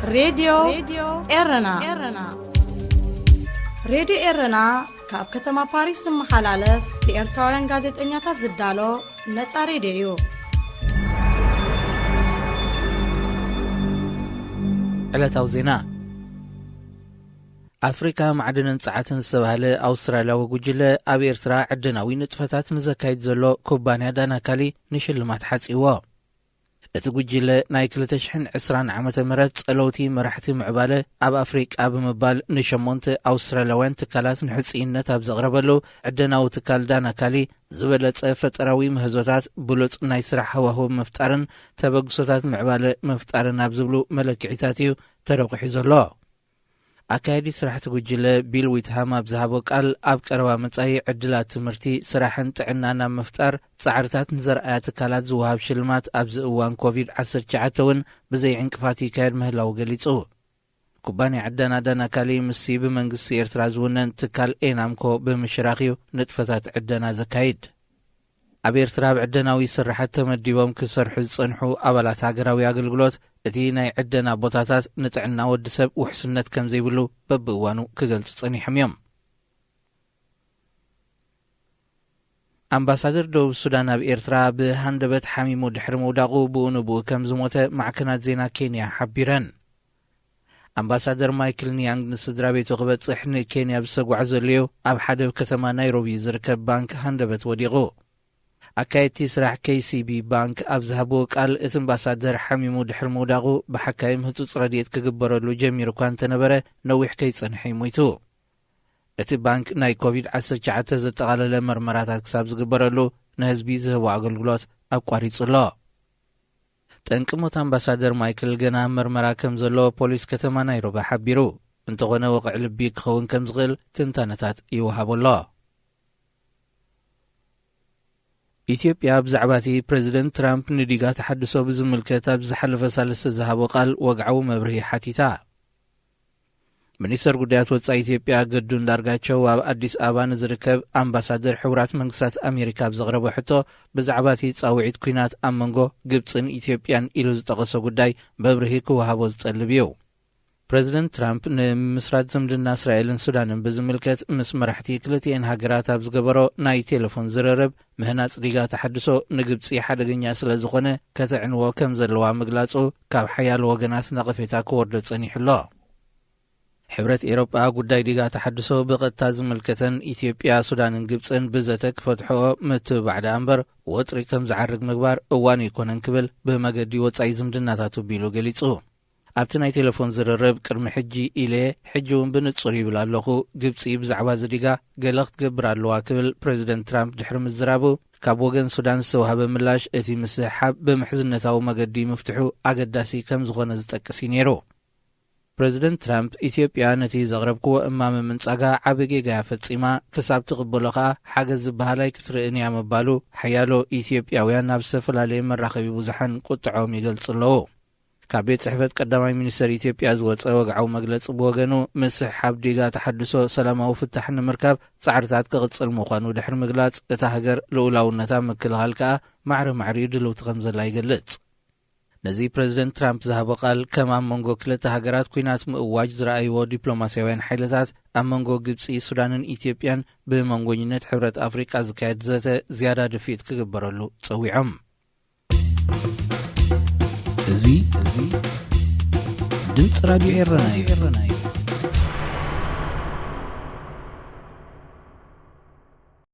ሬድዮ ኤረና። ሬድዮ ኤረና ካብ ከተማ ፓሪስ ዝመሓላለፍ ብኤርትራውያን ጋዜጠኛታት ዝዳሎ ነጻ ሬድዮ እዩ። ዕለታዊ ዜና። ኣፍሪካ ማዕድንን ጸዓትን ዝተባህለ ኣውስትራልያዊ ጉጅለ ኣብ ኤርትራ ዕደናዊ ንጥፈታት ንዘካይድ ዘሎ ኩባንያ ዳናካሊ ንሽልማት ሓጺዎ። እቲ ጉጅለ ናይ ክልተ ሽሕን ዕስራን ዓመተ ምህረት ጸለውቲ መራሕቲ ምዕባለ ኣብ ኣፍሪቃ ብምባል ንሸሞንተ ኣውስትራልያውያን ትካላት ንሕጽይነት ኣብ ዘቕረበሉ ዕደናዊ ትካል ዳናካሊ ዝበለጸ ፈጠራዊ ምህዞታት፣ ብሉጽ ናይ ስራሕ ሃዋህው ምፍጣርን ተበግሶታት ምዕባለ ምፍጣርን ኣብ ዝብሉ መለክዒታት እዩ ተረቑሑ ዘሎ። ኣካያዲ ስራሕቲ ጉጅለ ቢል ዊትሃም ኣብ ዝሃቦ ቃል፣ ኣብ ቀረባ መጻኢ ዕድላት ትምህርቲ፣ ስራሕን ጥዕናን ኣብ ምፍጣር ጻዕርታት ንዘርኣያ ትካላት ዝወሃብ ሽልማት ኣብዚ እዋን ኮቪድ ዓሰርተ ትሽዓተ እውን ብዘይ ዕንቅፋት ይካየድ ምህላው ገሊጹ። ኩባንያ ዕደና ዳናካሊ ምስቲ ብመንግስቲ ኤርትራ ዝውነን ትካል ኤናምኮ ብምሽራኽ እዩ ንጥፈታት ዕደና ዘካይድ። ኣብ ኤርትራ ኣብ ዕደናዊ ስርሓት ተመዲቦም ክሰርሑ ዝጸንሑ ኣባላት ሃገራዊ ኣገልግሎት፣ እቲ ናይ ዕደና ቦታታት ንጥዕና ወዲ ሰብ ውሕስነት ከም ዘይብሉ በብእዋኑ ክገልጹ ጸኒሖም እዮም። ኣምባሳደር ደቡብ ሱዳን ኣብ ኤርትራ ብሃንደበት ሓሚሙ ድሕሪ ምውዳቑ ብኡ ንብኡ ከም ዝሞተ ማዕከናት ዜና ኬንያ ሓቢረን። ኣምባሳደር ማይክል ኒያንግ ንስድራ ቤቱ ክበጽሕ ንኬንያ ብዝተጓዕዘሉ እዩ ኣብ ሓደ ከተማ ናይሮቢ ዝርከብ ባንክ ሃንደበት ወዲቑ። ኣካየድቲ ስራሕ ኬሲቢ ባንክ ኣብ ዝሃብዎ ቃል፣ እቲ ኣምባሳደር ሓሚሙ ድሕሪ ምውዳቑ ብሓካይም ህጹጽ ረድኤት ክግበረሉ ጀሚሩ እኳ እንተነበረ፣ ነዊሕ ከይጸንሐ እዩ ሞይቱ። እቲ ባንክ ናይ ኮቪድ ዓሰርተ ትሽዓተ ዘጠቓለለ መርመራታት ክሳብ ዝግበረሉ ንህዝቢ ዝህቦ ኣገልግሎት ኣቋሪጹ ኣሎ። ጠንቂ ሞት ኣምባሳደር ማይክል ገና መርመራ ከም ዘሎ ፖሊስ ከተማ ናይሮቢ ሓቢሩ። እንተኾነ ወቕዒ ልቢ ክኸውን ከም ዝኽእል ትንታነታት ይወሃቦ ኣሎ። ኢትዮጵያ ብዛዕባ እቲ ፕረዚደንት ትራምፕ ንዲጋ ተሓድሶ ብዝምልከት ኣብ ዝሓለፈ ሳልስቲ ዝሃቦ ቃል ወግዓዊ መብርሂ ሓቲታ። ሚኒስተር ጉዳያት ወጻኢ ኢትዮጵያ ገዱ እንዳርጋቸው ኣብ ኣዲስ ኣበባ ንዝርከብ ኣምባሳደር ሕቡራት መንግስታት ኣሜሪካ ኣብ ዘቕረቦ ሕቶ፣ ብዛዕባ እቲ ጻውዒት ኲናት ኣብ መንጎ ግብጽን ኢትዮጵያን ኢሉ ዝጠቐሶ ጉዳይ መብርሂ ክወሃቦ ዝጠልብ እዩ። ፕረዚደንት ትራምፕ ንምምስራት ዝምድና እስራኤልን ሱዳንን ብዝምልከት ምስ መራሕቲ ክልቲኤን ሃገራት ኣብ ዝገበሮ ናይ ቴሌፎን ዝርርብ፣ ምህናጽ ዲጋ ተሓድሶ ንግብጺ ሓደገኛ ስለ ዝኾነ ከተዕንዎ ከም ዘለዋ ምግላጹ ካብ ሓያሎ ወገናት ነቐፌታ ክወርዶ ጸኒሑ ኣሎ። ሕብረት ኤሮጳ ጉዳይ ዲጋ ተሓድሶ ብቐጥታ ዝምልከተን ኢትዮጵያ፣ ሱዳንን ግብጽን ብዘተ ክፈትሕኦ ምትብባዕ ደኣ እምበር ወጥሪ ከም ዝዓርግ ምግባር እዋኑ ኣይኮነን ክብል ብመገዲ ወጻኢ ዝምድናታት ኣቢሉ ገሊጹ። ኣብቲ ናይ ቴሌፎን ዝርርብ ቅድሚ ሕጂ ኢለ ሕጂ እውን ብንጹር ይብል ኣለኹ፣ ግብጺ ብዛዕባ እዚ ዲጋ ገለ ክትገብር ኣለዋ ክብል ፕረዚደንት ትራምፕ ድሕሪ ምዝራቡ፣ ካብ ወገን ሱዳን ዝተዋህበ ምላሽ እቲ ምስሕሓብ ብምሕዝነታዊ መገዲ ምፍትሑ ኣገዳሲ ከም ዝኾነ ዝጠቅስ እዩ ነይሩ። ፕረዚደንት ትራምፕ፣ ኢትዮጵያ ነቲ ዘቕረብክዎ እማመ ምንጻጋ ዓቢ ጌጋ እያ ፈጺማ፣ ክሳብ ትቕበሎ ከኣ ሓገዝ ዝበሃል ኣይክትርእን እያ ምባሉ ሓያሎ ኢትዮጵያውያን ኣብ ዝተፈላለየ መራኸቢ ብዙሓን ቁጥዐኦም ይገልጹ ኣለዉ። ካብ ቤት ጽሕፈት ቀዳማይ ሚኒስተር ኢትዮጵያ ዝወጸ ወግዓዊ መግለጺ ብወገኑ፣ ምስሕሓብ ዲጋ ተሓድሶ ሰላማዊ ፍታሕ ንምርካብ ጻዕርታት ክቕጽል ምዃኑ ድሕሪ ምግላጽ፣ እታ ሃገር ልኡላውነታ ምክልኻል ከኣ ማዕረ ማዕሪኡ ድልውቲ ከም ዘላ ይገልጽ። ነዚ ፕረዚደንት ትራምፕ ዝሃቦ ቃል፣ ከም ኣብ መንጎ ክልተ ሃገራት ኲናት ምእዋጅ ዝረኣይዎ ዲፕሎማስያውያን ሓይልታት፣ ኣብ መንጎ ግብጺ፣ ሱዳንን ኢትዮጵያን ብመንጎኝነት ሕብረት ኣፍሪቃ ዝካየድ ዘተ ዝያዳ ድፍኢት ክግበረሉ ጸዊዖም። እዚ፣ እዚ ድምጺ ራድዮ ኤረና እዩ።